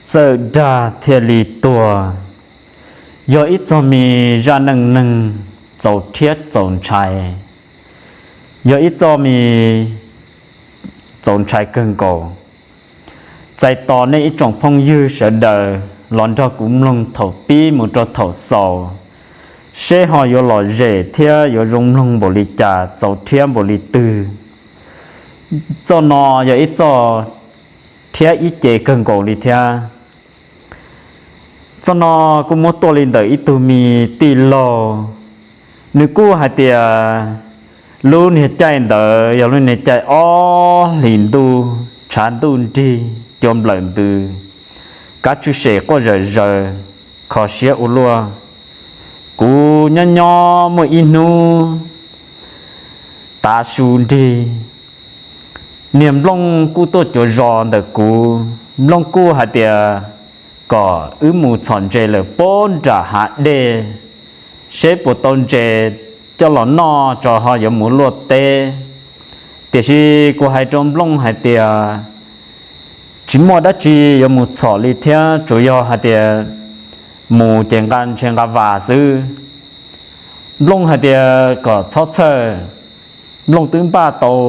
Txawj dag thiaj li tuag, yog ib txoj me zaj neej neeg txaus rhiab txaus ntshai, yog ib txoj me txaus ntshai kawg nkaus. Txais tos nej ib tsoom phooj ywg sawv daws los nrog kuv mloog thaum pib mus rau thaum xaus, seb ho yuav lom zem thiab yuav zoo mloog npaum li cas, txaus rhiab npaum li twg. Txoj no yog ib txoj rhiab ib ce kawg nkaus li thiab. Txoj no kuj muab tuaj li ntawm ib tug me tij laug, nws kuj hais tias lub niag caij ntawd yog lub niag caij ob hlis ntuj, tshav ntuj nrig, cua nplawm ntws, kav tswm sem quaj zawm zaws, kho siab ua luaj. Kuv nyob nyob muaj ib hnub tav su nrig, niag Nplooj kuj tuaj cuav zos ntawm kuv. Nplooj kuj hais tias kom wb mus txhom ntses lawm puag nram hav dej, seb puas tau ntses coj los noj tso ho yuav mus luaj teb. Tiam sis kuv hais rau Nplooj hais tias tsis muaj dab tsi yuav mus txhom li thiab, tsuas yog hais tias mus ces nqa ntshe nqa vas xwb. Nplooj hais tias kom txhob txhawj, Nplooj twb npaj tau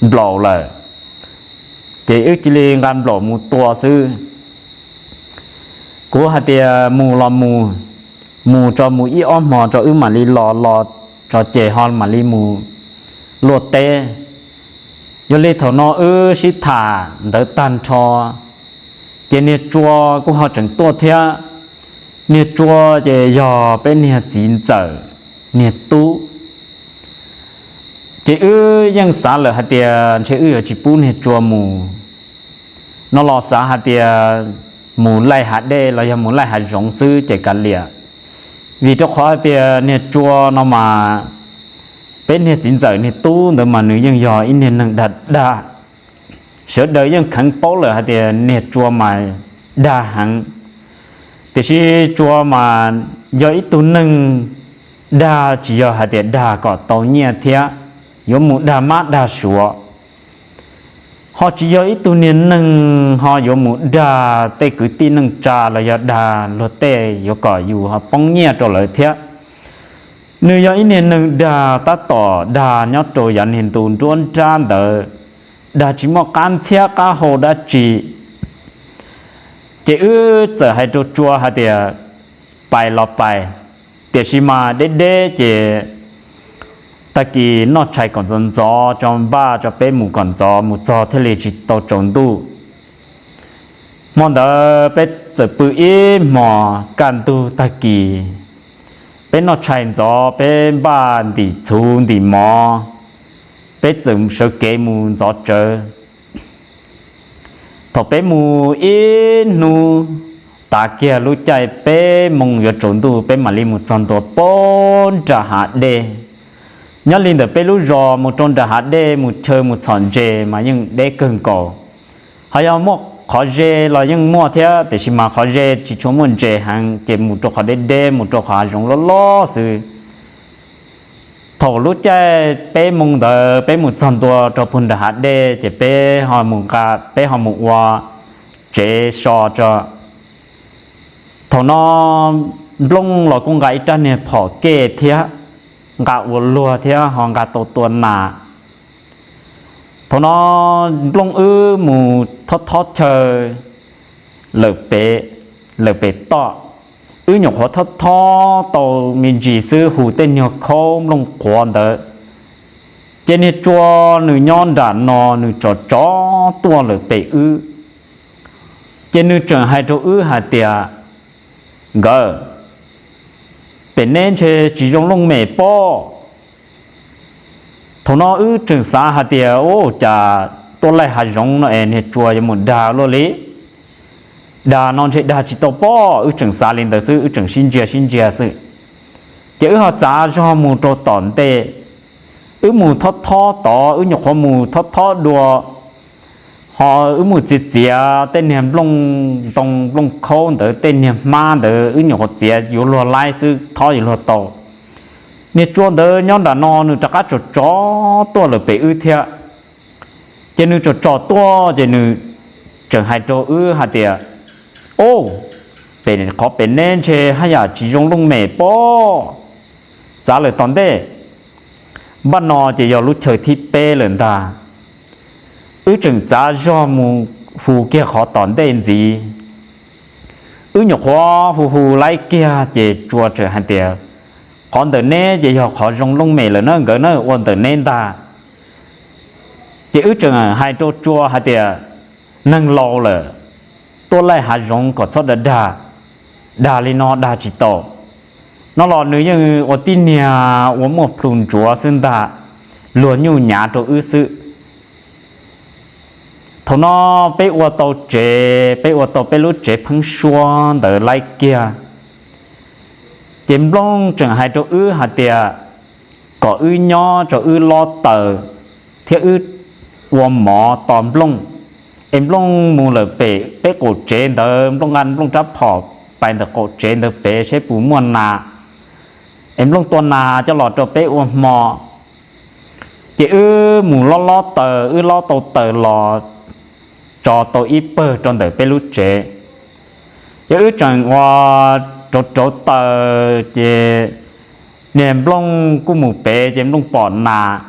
nplaum lawm, ces wb cia li nqa nplaum mus tua xwb. Kuv hais tias mus los mus, mus tso mus ib ob hmo tso wb mam li los, los tso ces ho mam li mus luaj teb. Yog li thaum no wb sib tham ntawd tag nrho, ces niag Tsua kuj ho tseem tuaj thiab. Niag Tsua ces yog peb niag txiv ntxawm niag tub, ces wb yeej xav lawm hais tias ntshe wb yuav tsis pub niag Tsua mus. No los xav hais tias mus laij hav dej los yog mus laij hav zoov xwb ces kav liam, vim rau qhov hais tias niag Tsua no mas peb niag txiv ntxawm niag tub ntawd mas nws yeej yog ib niag neeg dag dag. Sawv daws yeej kheev paub lawm hais tias niag Tsua mas dag heev. Tiam sis Tsua mas yog ib tug neeg dag tsis yog hais tias dag kom tau nyiaj thiab, yuav mus dag mab dag suav. Ho tsis yog ib tug niag neeg ho yuav mus dag tej kwv tij neej tsa los yog dag luag tej yuav kom yus ho poob nyiaj rau lawv thiab. Nws yog ib niag neeg dag tab tom dag nyob rau yav niag ntu nruab nrab ntawd, dag tsis muaj qab ntxhiab qab hau dab tsi. Ces wb txawm hais rau Tsua hais tias pais los pais, tiam sis mas deb deb ces tag kis noj tshais kom ntxov ntxov tso npaj tso peb mus kom ntxov mus txog thiaj li tsis tau tsaus ntuj. Hmo ntawd peb txawm pw ib hmos kaj ntug tag kis, peb noj tshais ntxov peb npaj ntim txhuv ntim mov, peb txawm sawv kev mus ntxov tsawv. Thaum peb mus ib hnub, tav kiag lub caij peb moo yuav tsaus ntuj peb mam li mus txog ntua puag nram hav dej. Nyob li ntawm peb lub zos mus rau nram hav dej mus chaw mus txhom ntses mas yeej deb kawg nkaus. Ho yog muaj qhov ze los yeej muaj thiab, tiam sis mas qhov ze tsis tshua muaj ntses heev ces mus rau qhov deb deb mus rau qhov hav zoov loj loj xwb. Thaum lub caij peb moo ntawd peb mus txog ntua rau puag nram hav dej ces peb ho mus nqa, peb ho mus ua tsev so tso. Thaum no Nplooj los kuj nqa ib rab niag phom kej thiab, nqa ua luag thiab ho nqa tau tua nas. Thaum no Nplooj wb mus thob thob chaw lawm pem, lawm pem toj, wb nyuam qhuav thob thob tau me ntsis xwb hu tej nyuag khaub Nplooj qhuav ntawd, ces niag Tsua nws nyob nram no nws tsom tsov tuaj lawm pem wb. Ces nws tseem hais rau wb hais tias, Nkawd, pem neb ntshe tsis zoo looj mem pob. Thaum no wb tseem xav hais tias, Ua cas tuaj laij hav zoov no es niag Tsua yuav mus dag luaj li? Dag no ntshe dag tsis tau pob. Wb tseem xav li ntawd xwb, wb tseem sib ntsia sib ntsia xwb. Ces wb ho txav zog mus rau tom ntej, wb mus thob thob tod, wb nyuam qhuav mus thob thob dua, ho wb mus txiav txiav tej niag nplooj ntoo nplooj khaub ntawd, tej niag hmab ntawd wb nyuam qhuav txiav yuav luag laib xwb, thob yuav luag tau. Niag Tsua ntawd nyob nram no nws rov qab tsom tsov tuaj lawm pem wb thiab. Ces nws tsom tsov tuaj ces nws tseem hais rau wb hais tias, Au, pem qhov pem neb ntshe haj yam tsis zoo looj mem pob, txav lawm tom ntej. Npaj no ces yog lub chaw thib peb lawm ntag. Wb tseem txav zog mus hu kiag qhov tom ntej ntxiv. Wb nyuam qhuav hu hu laib kiag ces Tsua tseem hais tias, Qhov ntawm neb ces yog qhov zoo looj mem lawm na, nkawd na ua ntawm neb ntag. Ces wb tseem hais rau Tsua hais tias, Neeg laus lawm, tuaj laij hav zoov kom txhob dag dag, dag li no dag tsis tau. No los nws yeej ua tib niag ua muaj plhu ntsuav xwb ntag, luag nyuj nyav rau wb xwb. Thaum no peb ua tau tsev, peb ua tau peb lub tsev pheeb suab ntawd laib kiag, ces Nplooj tseem hais rau wb hais tias kom wb nyob rau wb lob taws thiab wb ua mov tos Nplooj, es Nplooj mus lawm pem peb qaum tsev ntawd, Nplooj nqa Nplooj rab phom pais ntawm qaum tsev ntawd pem seb puas muaj nas, es Nplooj tua nas coj los rau peb ua hmo. Ces wb mus lob lob taws, wb lob tau taws los tso tau ib pawg rau ntawm peb lub tsev. Ces wb tseem ua rauv rauv taws ces niag Nplooj kuj mus pem ces Nplooj pom nas.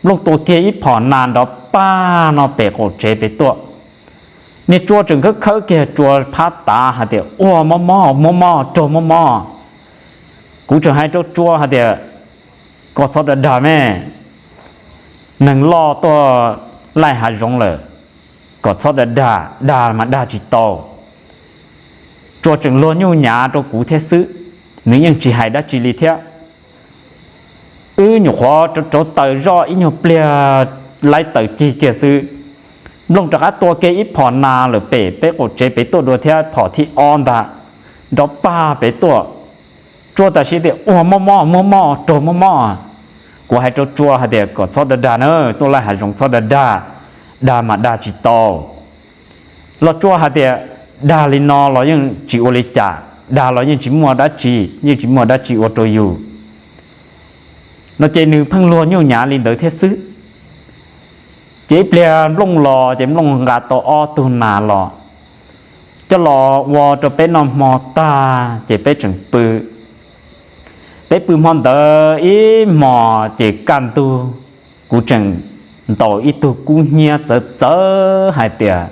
Nplooj tua kiag ib phom nas nrov pag no pem qaum tsev pem tuaj. Niag Tsua tseem khawb khawb kiag Tsua phab tav hais tias, Ua mob mob, mob mob, raug mob mob. Kuv tseem hais rau Tsua hais tias, Koj txhob dag dag me, neeg loj tuaj laij hav zoov lawm, kom txhob dag dag, dag mas dag tsis tau. Tsua tseem luag nyuj nyav rau kuv thiab xwb, nws yeej tsis hais dab tsi li thiab. Wb nyuam qhuav rauv taws zoj ib nyuag pliag, laib taws cig kiag xwb, Nplooj rov qab tua kiag ib phom nas lawm pem peb qaum tsev pem tuaj dua thiab, phom thib ob ntag, nrov pag pem tuaj. Tsua tam sim tias, Ua mob mob, mob mob, raug mob mob. Kuv hais rau Tsua hais tias, Koj txhob dag dag na, tuaj laij hav zoov txhob dag dag, dag mas dag tsis tau. Los Tsua hais tias, Dag li no los yeej tsis ua li cas, dag los yeej tsis muaj dab tsi, yeej tsis muaj dab tsi ua rau yus. No ces nws pheej luag nyuj nyav li ntawd thiab xwb. Ces ib pliag Nplooj los ces Nplooj nqa tau ob tug nas los coj los ua rau peb noj hmo tag ces peb tseem pw. Peb pw hmo ntawd ib hmos ces kaj ntug, kuv tseem ntaus ib tug kub hnyiab txawv txawv hais tias,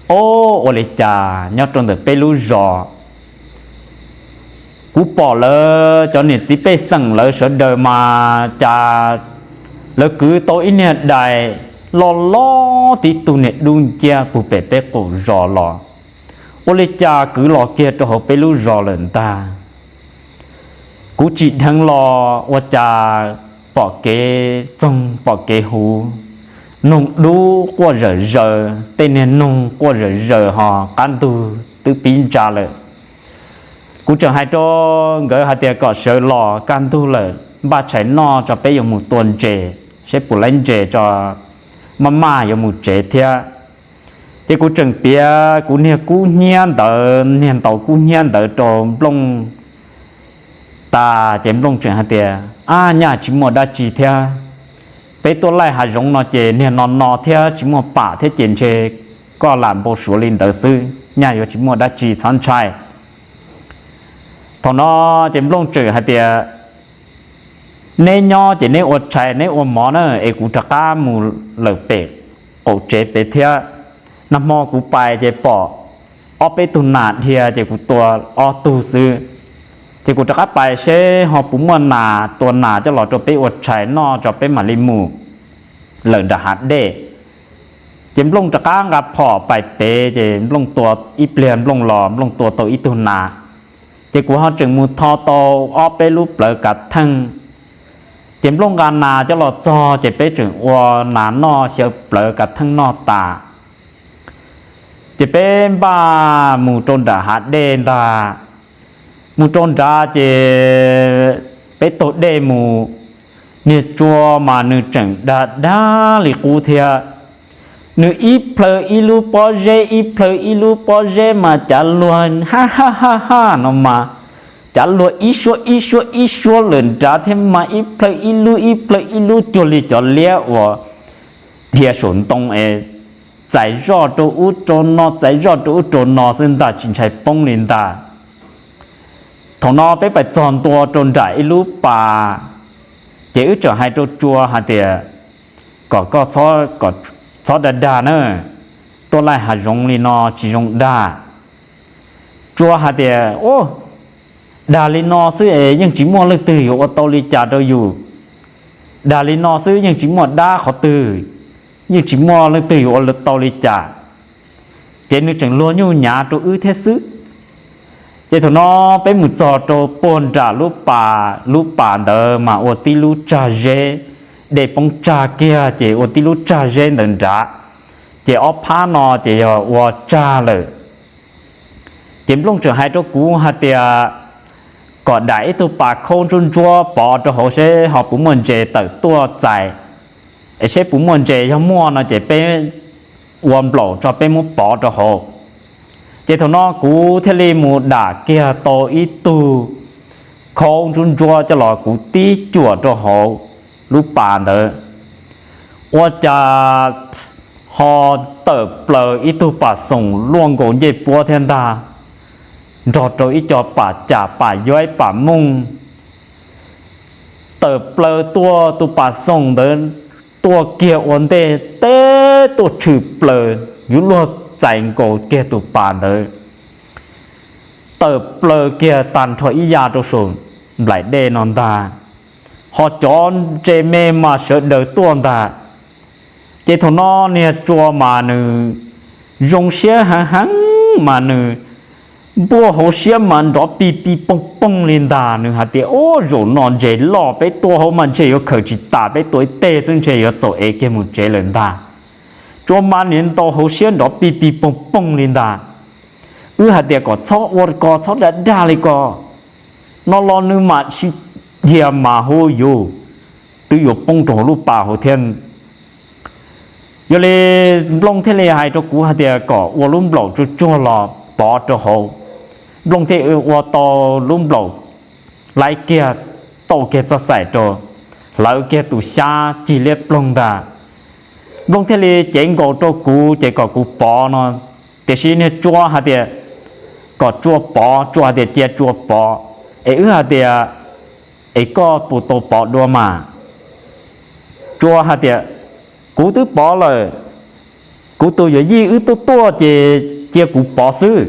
Ob, ua li cas nyob rau ntawm peb lub zos kuv pom lawv cov niam txiv pej xeem lawv sawv daws mas cas lawv kwv tau ib niag dais loj loj tib tug niag dub nciab puag pem peb qaum zos los. Ua li cas kwv los kiag rau hauv peb lub zos lawm ntag. Kuv tsim dheev los ua cas pom kev txoog pom kev huv, noog dub quaj zawm zaws, tej niag noog quaj zawm zaws ho qab ntug twb pib ntsa lawm. Kuv tseem hais rau nkawd hais tias kom sawv los kaj ntug lawm, npaj tshais noj tso peb yuav mus tua ntses, seb puas laib ntses tso maj maj yuav mus tsev thiab. Ces kuv tseem piav kuv niag kub hnyiab ntawd, niag ntaus kub hnyiab ntawd rau Nplooj tas ces Nplooj tseem hais tias, Ab, nyaj tsis muaj dab tsi thiab. Peb tuaj laij hav zoov no ces niag no no thiab tsis muaj pam thiab ces ntshe koj lam npau suav li ntawd xwb, nyaj yuav tsis muaj dab tsi, txhob ntshai. Thaum no ces Nplooj tseem hais tias, Neb nyob ces neb ua tshais neb ua mov na, es kuv rov qab mus lawm pem qaum tsev pem thiab. Nag hmo kuv pais ces pom ob peb tug nas dhia ces kuv tua ob tug xwb. Ces kuv rov qab pais seb ho puas muaj nas, tua nas coj los rau peb ua tshais noj tso peb mam li mus lawm nram hav dej. Ces Nplooj rov qab nqa phom pais pem ces Nplooj tua ib pliag Nplooj los Nplooj tua tau ib tug nas. Ces kuv ho tseem mus tho tau ob peb lub plawv kav theej. Ces Nplooj nqa nas coj los txog ces peb tseem ua nas noj xyaw plawv kav theej noj tas. Ces peb npaj mus rau nram hav dej ntag. Mus rau nrad ces peb taug dej mus, niag Tsua mas nws tseem dag dag li qub thiab. Nws ib plhaw ib lub pob zeb, ib plhaw ib lub pob zeb mas cav luag ha ha ha ha no mas, cav luag ib suab ib suab ib suab lawm nrad thiab mas ib plhaw ib lub ib plhaw ib lub cuag li cov liab uas dhia saum ntoo es txais zoj rau ub rau no, txais zoj rau ub rau no xwb ntag, tsis ntshai poob li ntag. Thaum no peb pais txog ntua rau nram ib lub pas, ces wb tseem hais rau Tsua hais tias, kom koj txhob dag dag na, tuaj laij hav zoov li no tsis zoo dag. Tsua hais tias, Ub, dag li no xwb es yeej tsis muaj leej twg yuav ua tau li cas rau yus. Dag li no xwb yeej tsis muaj dab qhov twg, yeej tsis muaj leej twg yuav ua tau li cas. Ces nws tseem luag nyuj nyav rau wb thiab xwb. Ces thaum no peb mus txog rau puag nram lub pas, lub pas ntawd mas ua tib lub tsag zeb, dej poob tsag kiag ces ua tib lub tsag zeb ntawd nrad. Ces ob phab no ces yog ua tsag lawm. Ces Nplooj tseem hais rau kuv hais tias kom dam ib tug pas khaub ntsuab ntsuab pov rau hauv seb ho puas muaj ntses tawm tuaj txais, es seb puas muaj ntses, yog muaj no ces peb ua nplaum tso peb muab pov rau hauv. Ces thaum no kuv thiaj li mus dam kiag tau ib tug khaub ntsuab ntsuab coj los kuv tib cuam rau hauv lub pas ntawd. Ua cas ho tawm plaws ib tug pas xoom luaj nkaus ncej puab thiab ntag, nrog rau ib co pam cam pam yuaib pam mooj tawm plaws tuaj, tus pas xoom ntawd tuaj kiag ua ntej teb tuaj tshwm plaws yuav luag txais nkaus kiag tus pas ntawd, tawm plaws kiag tag nrho ib ya rau saum nplaim dej no ntag, ho cov ntses me mas sawv daws tuaj ntag. Ces thaum no niag Tsua mas nws zoo siab heev heev mas nws npuaj hauv siab mas nrov pig pig poog poog li ntag. Nws hais tias, Ub, zaum no ntses loj, peb tua hauv mas ntshe yuav khaws tsis tas, peb tua ib teg xwb ntshe yuav txaus ev kiag mus tsev lawm ntag. Tsua mas nws ntaus hauv siab nrov pig pig poog poog li ntag. Wb hais tias kom txhob ua ko, txhob dag dag li ko, no los nws mam sib dhia mas hu yus twb yuav poob rau hauv lub pas hauv thiab. Yog li Nplooj thiaj li hais rau kuv hais tias kom ua lub nplaum tsuag tsuag los pov rau hauv. Nplooj thiaj ua tau lub nplaum, laib kiag, tauj kiag txoj xaim rau, hlawv kiag tus xyab cig liab ploog ntag. Nplooj thiaj li cev nkaus rau kuv ces kom kuv pov no, tiam sis niag Tsua hais tias kom Tsua pov, Tsua hais tias cia Tsua pov, es wb hais tias, Es koj puas tau pov dua mas? Tsua hais tias, Kuv twb pov lawm, kuv tus yawm yij wb tuaj tuaj ces cia kuv pov xwb.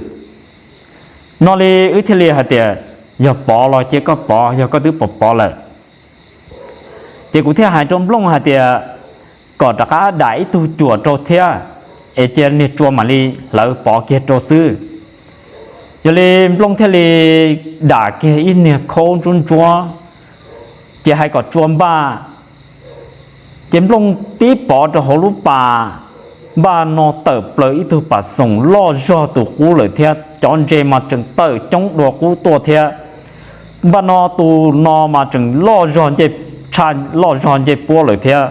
No li wb thiaj li hais tias, Yog pov los cia koj pov, yog koj twb pov pov lawm. Ces kuv thiaj hais rau Nplooj hais tias, Kom rov qab dam ib tug cuam rau thiab, es cia niag Tsua mam li hlawv pov kiag rau xwb. Yog li Nplooj thiaj li dam kiag ib niag khaub ntsuab ntsuab, ces hais kom Tsua npaj. Ces Nplooj tib pov rau hauv lub pas, npaj no tawm plaws ib tug pas xoom loj zog tus qub lawm thiab, cov ntses mas tseem tawm coob dua qub tuaj thiab. Npaj no tus no mas tseem loj zog ncej, tshaj loj zog ncej puab lawm thiab,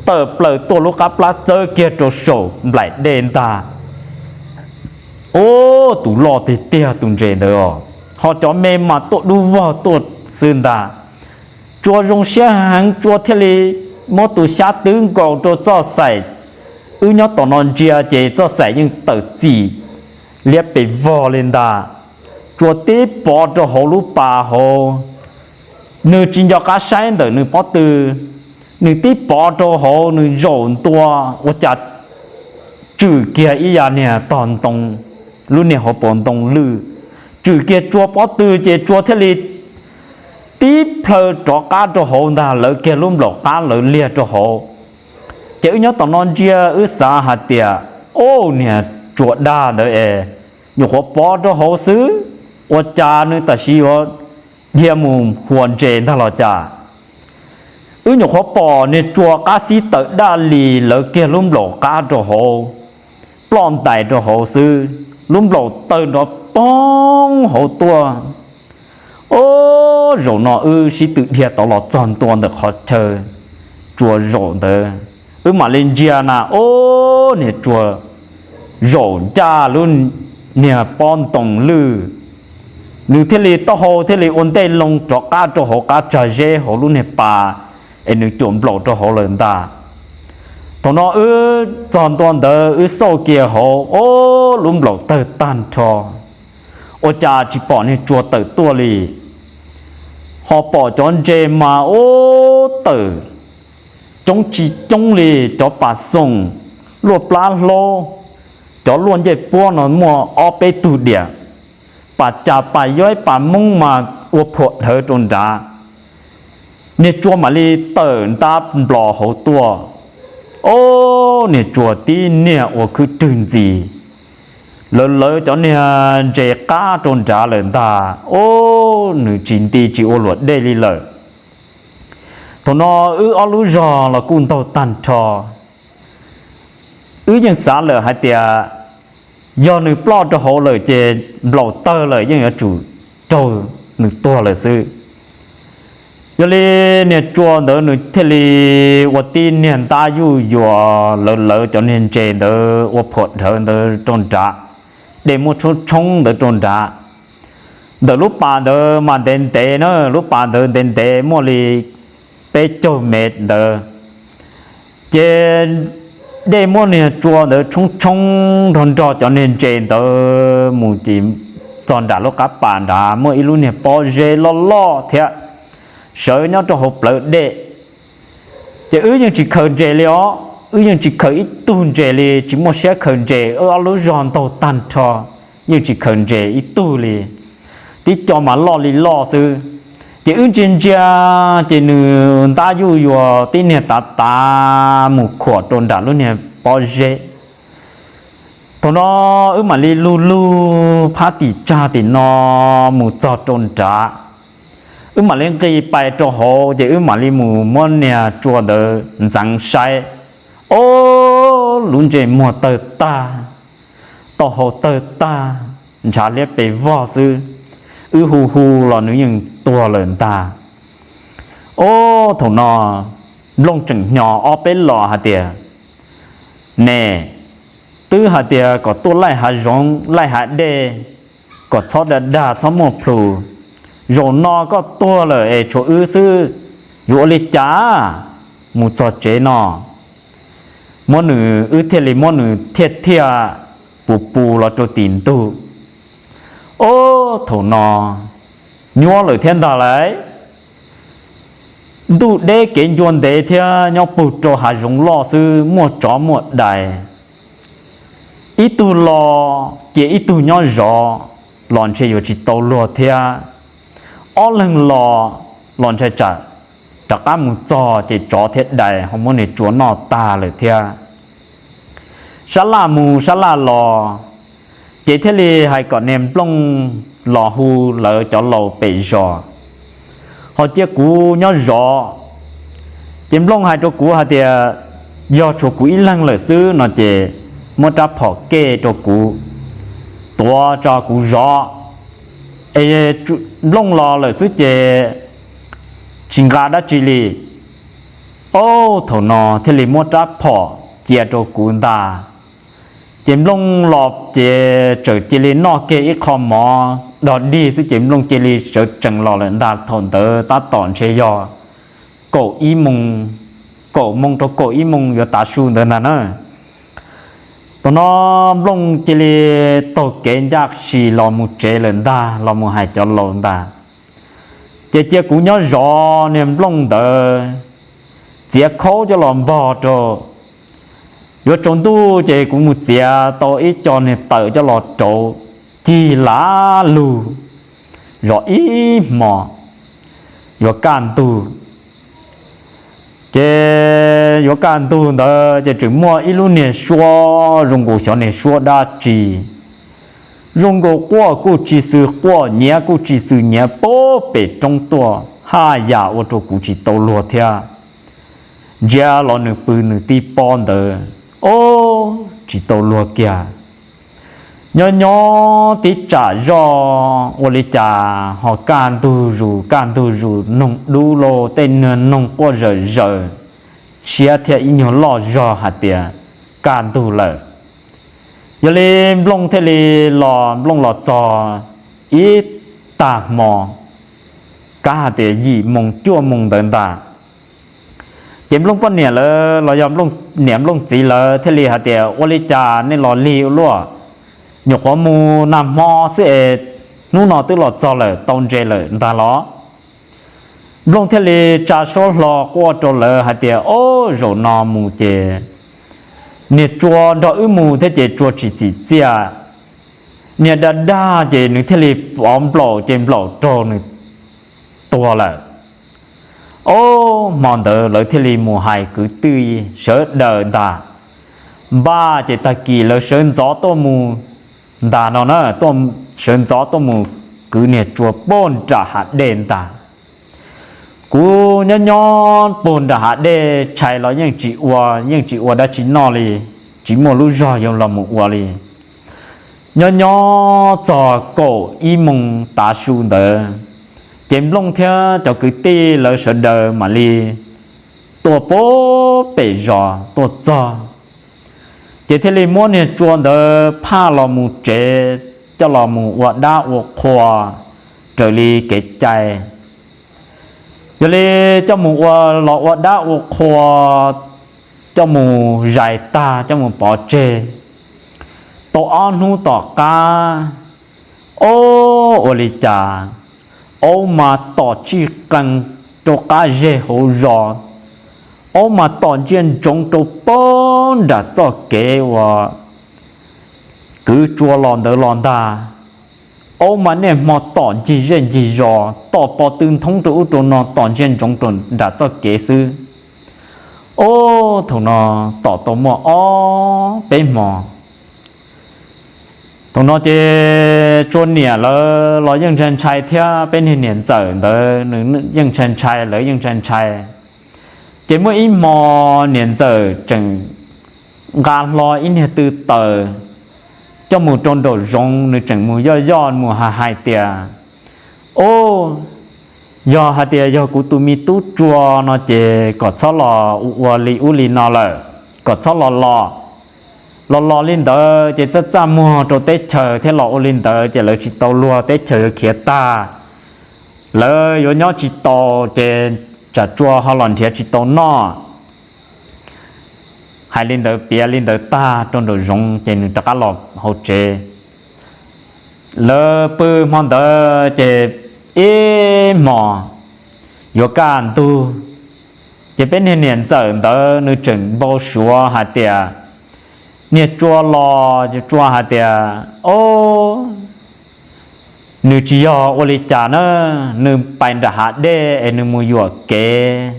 tawm plaws tuaj lub qab plab txawb kiag rau saum nplaim dej ntag. Ub, tus loj tiag tiag tus ntses ntawd os, ho cov me mas tuaj dub vog tuaj xwb ntag. Tsua zoo siab heev, Tsua thiaj li muab tus xyab twb nkaus rau txoj xaim. Wb nyob tom no ntsia ces txoj xaim yeej tawm txim liab pes vog li ntag. Tsua tib pov rau hauv lub pas hauv, nws tsis nco qab saib ntawm nws pob tw, nws tib pov rau hauv, nws zaum ntua ua cas tswm kiag ib yam niag tog ntoo, lub niag hauv paus ntoo lwj, tswm kiag Tsua pob tw ces Tsua thiaj li tib plhaw rov qab rau hauv ntag, lawv kiag lub nplaum qab lawv liag rau hauv. Ces wb nyob tom no ntsia wb xav hais tias, Ub, niag Tsua dag ntawd es nyuam qhuav pov rau hauv xwb, ua cas nws tam sim yuav dhia mus huas ntses ntag los cas? Wb nyuam qhuav pom niag Tsua qab xib tawm daj li lawv kiag lub nplaum qab rau hauv, ploj ntais rau hauv xwb, lub nplaum tawg nrov poob hauv tuaj. Ub, zaum no wb sib tw dhia tod los txog ntua ntawm qhov chaw Tsua zaum ntawd, wb mam li ntsia na, ub, niag Tsua zaum ncaj lub niag pob ntoo lwj, nws thiaj li taub hau thiaj li ua ntej loo rov qab rau hauv qab tsag zeb hauv lub niag pas, es nws cuam nplaum rau hauv lawm ntag. Thaum no wb txog ntua ntawd wb xauj kiag hauv, ob, lub nplaum tawg tag nrho, ua cas tsis pom niag Tsua tawm tuaj li. Ho pom cov ntses mas ub tawm coob tsis coob li, cov pas xoom, luaj plab hlaub, cov luaj ncej puab no muaj ob peb tug diam, pas cas pas yoib pas moob mas ua phuam dhawv rau nrad. Niag Tsua mam li tawm ntab nplos hauv tuaj. Ob, niag Tsua tib niag ua khwb rwg ntxiv, lawv lawv cov niag ntses qab rau nrad lawm ntag. Ob, nws tsis nti tsis ua luam dej li lawm. Thaum no wb ob lub zog los kuj ntaug tag nrho. Wb yeej xav lawm hais tias yog nws ploj rau hauv lawm ces nplaum tawg lawm yeej yuav tsum raug nws tuag lawm xwb. Yog li niag Tsua ntawd nws thiaj li ua tib niag ntab yuj yuas lawv lawv cov niag ntses ntawd ua phuam dhawv ntawd rau nrad, dej muab tshoob tshoob ntawd rau nrad. Ntawm lub pas ntawd mas ntev ntev na, lub pas ntawd ntev ntev muaj li peb caug mev ntawd. Ces dej muab niag Tsua ntawd tshoob tshoob nrog nrog cov niag ntses ntawd mus ces txog nram lub qab pas nrad muaj ib lub niag pob zeb loj loj thiab, sawv nyob rau hauv plawv dej. Ces wb yeej tsis khaws ntses li os, wb yeej tsis khaws ib tug ntses li, tsis muaj siab khaws ntses, wb ob lub zog ntaug tag nrho, yeej tsis khaws ntses ib tug li. Tib co mas loj li loj xwb. Ces wb ntsia ntsia, ces nws ntab yuj yuas tib niag tav tav mus khuam rau nram lub niag pob zeb. Thaum no wb mam li lug lug phab tim tsag tim no mus txog rau nrad. Wb mam li nqis pais rau hauv ces wb mam li mus muab niag Tsua ntawd ntxeev saib. Ob, lub ntsej muag tawg tag, taub hau tawg tag, ntshav liab pes vog xwb. Wb hu hu los nws yeej tuag lawm ntag. Ob, thaum no Nplooj tseem hnyo ob peb los hais tias, Ne, twb hais tias kom tuaj laij hav zoov laij hav dej, kom txhob dag dag txhob muaj plhus. Zaum no koj tuag lawm es tshuav wb xwb, yuav ua li cas mus txog tsev no? Muab nws, wb thiaj li muab nws thiaj thiaj pus pus los rau tim ntug. Ob, thaum no nyuaj lawm thiab ntag lauj. Ntuj deb kev ncua ntev thiab nyob pug rau hav zoov loj xwb, muaj tsov muaj dais. Ib tug los ces ib tug nyob zov los ntshe yuav tsis tau luag thiab. Ob leeg los los ntshai tsam rov qab mus txog ces tsov thiab dais ho muab niag Tsua noj tag lawm thiab. Sab laj mus sab laj los, ces thiaj li hais kom niag Nplooj los hu lawv cov laus pem zos ho cia kuv nyob zov. Ces Nplooj hais rau kuv hais tias, yog tshuav kuv ib leeg lawm xwb no ces muab rab phom kej rau kuv, tuav tso kuv zov. Es Nplooj los lawm xwb ces tsis nqa dab tsi li. Ob, thaum no thiaj li muab rab phom cia rau kuv ntag. Ces Nplooj los ces txawm cia li noj kiag ib qho mov dog dig xwb ces Nplooj cia li sawv tsees los lawm ntag. Thaum ntawd tab tom ntshe yog kaum ib moo, kaum moo rau kaum ib moo yuav tav su ntawd ntag na. Thaum no Nplooj cia li taug kev ncaj si los mus tsev lawm ntag, los mus hais cov laus ntag. Ces cia kuv nyob zov niag Nplooj ntawd, txiav khaub coj los npog rau. Yuav tsaus ntuj ces kuv mus txiav tau ib co niag tawm coj los rauv, cig lav lug zov ib hmo, yuav kaj ntug. Ces yuav kaj ntug ntawd ces tseem muaj ib lub niag suab zoo nkaus xyov niag suab dab tsi, zoo nkaus quaj kuj tsis xws quaj, nyiav kuj tsis xws nyiav, pem roob tuaj haj yam ua rau kuv tsis tau luag thiab. Ntsia los nws pw nws tib pob ntawd, ob, tsis tau luag kiag. Nyob nyob tib tsam zoj ua li cas ho kaj ntug zus kaj ntug zus, noog dub lauj, tej niag noog quaj zawm zaws, siab thiaj ib nyuag loj zog hais tias kaj ntug lawm. Yog li Nplooj thiaj li los, Nplooj los txog ib tag hmo, kab hais tias yim moo cuaj moo ntawd ntag. Ces Nplooj poj niam lawv los yog Nplooj niam Nplooj txiv lawv thiaj li hais tias, ua li cas nej los lig ua luaj? Nyuam qhuav mus nag hmo xwb es hnub no twb los txog lawm, tau ntses lawm ntag los? Nplooj thiaj li tsa suab hlo quaj rau lawv hais tias, ob, zaum no mus ces niag Tsua nrog wb mus thiab ces Tsua tsis txim txiaj. Niag dag dag ces nws thiaj li pov nplaum ces nplaum raug nws tuag lawm. Ob, hmo ntawd lawv thiaj li mus hais kwv tij sawv daws ntag. Npaj ces tag kis lawv sawv ntxov tuaj mus ntag no na, sawv ntxov tuaj mus kwv niag Tsua puag nram hav dej ntag. Kuv nyob nyob puag nram hav dej tshais los yeej tsis ua, yeej tsis ua dab tsi noj li, tsis muaj lub zog yuav los mus ua li. Nyob nyob txog kaum ib moos tav su ntawd, ces Nplooj thiab cov kwv tij lawv sawv daws mam li tuaj puag pem zos tuaj txog, ces thiaj li muab niag Tsua ntawd phaj los mus tsev, coj los mus ua dab ua qhua raws li kev cai. Yog li coj mus ua, los ua dab ua qhua, coj mus zais tag coj mus pov tseg. Tau ob hnub tom qab, ob, ua li cas aub mas tom tsij qees rau qab zej hauv zos, aub mas tom ntsia ntsoov rau puag nram txoj kev uas kwv Tsua los ntawd los ntag. Aub mas niaj hmo tom ncig zej ncig zos, tom pov tw nthoob rau ub rau no, tom ntsia ntsoov rau nram txoj kev xwb. Ob, thaum no tom tau muaj ob peb hmo. Thaum no ces Tsua niam lawv los yeej ntshai ntshai thiab peb niag niam ntxawm ntawd nws yeej ntshai ntshai, lawv yeej ntshai ntshai. Ces muaj ib hmo niam ntxawm tseem nqa hlo ib niag tw taws coj mus rau nraum zoov, nws tseem mus yoj yoj mus hais hais tias, ob, yog hais tias yog kuv tus me tub Tsua no ces kom txhob los ua ua li ub li no lawm, kom txhob los los. Los los li ntawd ces txaj txaj muag rau teb chaws thiab los ua li ntawd ces lawv tsis tau luag, teb chaws yuav khiav tag, lawv yuav nyob tsis tau, ces tsam Tsua ho los nrhiav tsis tau noj. Hais li ntawd piav li ntawd tag rau nraum zoov ces nws rov qab los hauv tsev. Lawv pw hmo ntawd ces ib hmos yuav kaj ntug, ces peb niag niam ntxawm ntawd nws tseem npau suav hais tias niag Tsua los, Tsua hais tias, ob, nws tsis yog ua li cas na, nws pais nram hav dej es nws mus yuam kev,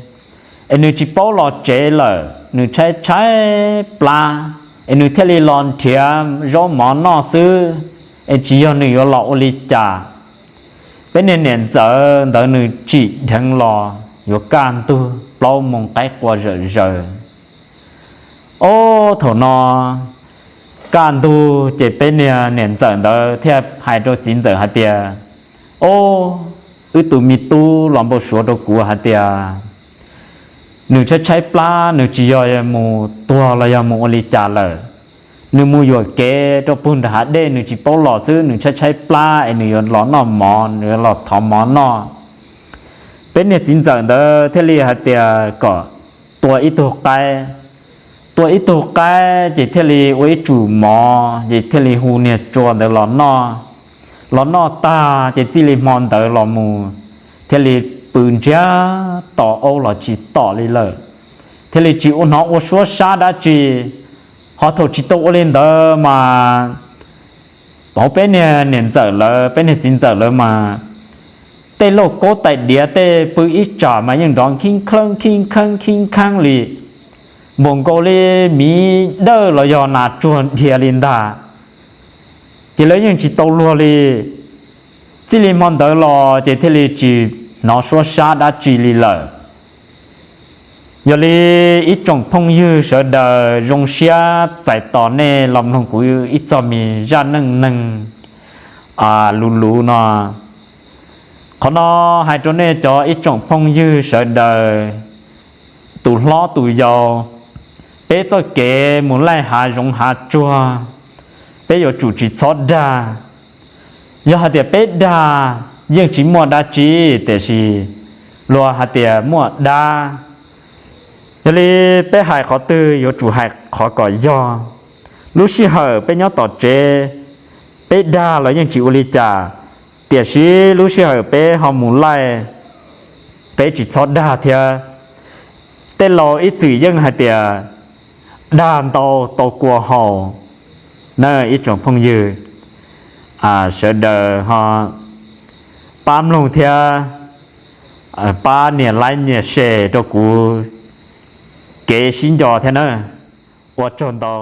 es nws tsis paub los tsev lawm, nws tshaib tshaib plab, es nws thiaj li los nrhiav zaub mov noj xwb, es tsis yog nws yuav los ua li cas. Peb niag niam ntxawm ntawd nws tsim dheev los yuav kaj ntug plaub moos qaib qua zawm zaws. Ob, thaum no kaj ntug ces peb niag niam ntxawm ntawd thiaj hais rau txiv ntxawm hais tias, ob, wb tus me tub los npau suav rau kuv hais tias nws tshaib tshaib plab, nws tsis yog mus tuag los yog mus ua li cas lawm. Nws mus yuam kev rau puag nram hav dej, nws tsis paub los xwb, nws tshaib tshaib plab es nws yuav los noj mov, nws yuav los thov mov noj. Peb niag txiv ntxawm ntawd thiaj li hais tias kom tua ib tug qaib. Tua ib tug qaib ces thiaj li ua ib tsum mov ces thiaj li hu niag Tsua ntawd los noj. Los noj tag ces txij li hmo ntawd los mus thiaj li pw ntsiag to, aub los tsis tom li lawm, thiaj li tsis ua hnov ua suab sab dab tsi. Ho thaum tsis tau ua li ntawd mas hauv peb niag niam ntxawm lawv, peb niag txiv ntxawm lawv mas tej lauj kaub tais diav tej pw ib tsam mas yeej nrov khib kheeb khib kheeb khib kheeb li, npaum nkaus li miv dawj los yog nas tsuag dhia li ntag. Ces lawv yeej tsis tau luag li. Txij li hmo ntawd los ces thiaj li tsis hnov suab sab dab tsi li lawm. Yog li ib tsoom phooj ywg sawv daws, zoo siab txais tos nej los mloog kuv ib txog me zaj neej neeg luv luv no. Qhov no hais rau nej cov ib tsoom phooj ywg sawv daws, tus hlob tus yau, peb txoj kev mus laij hav zoov hav tsuag, peb yuav tsum tsis txhob dag. Yog hais tias peb dag yeej tsis muaj dab tsi, tiam sis luag hais tias muaj dab, Yog li peb hais qhov twg yuav tsum hais qhov kom yog. Lub sij hawm peb nyob tom tsev, peb dag los yeej tsis ua li cas, tiam sis lub sij hawm peb ho mus laij, peb tsis txhob dag thiab. Tej laus ib txwm yeej hais tias dag ntau tau kua haus na ib tsoom phooj ywg. Sawv daws ho pab mloog thiab pab nias like nias share rau kuv kev sib nco thiab na. Ua tsaug ntau.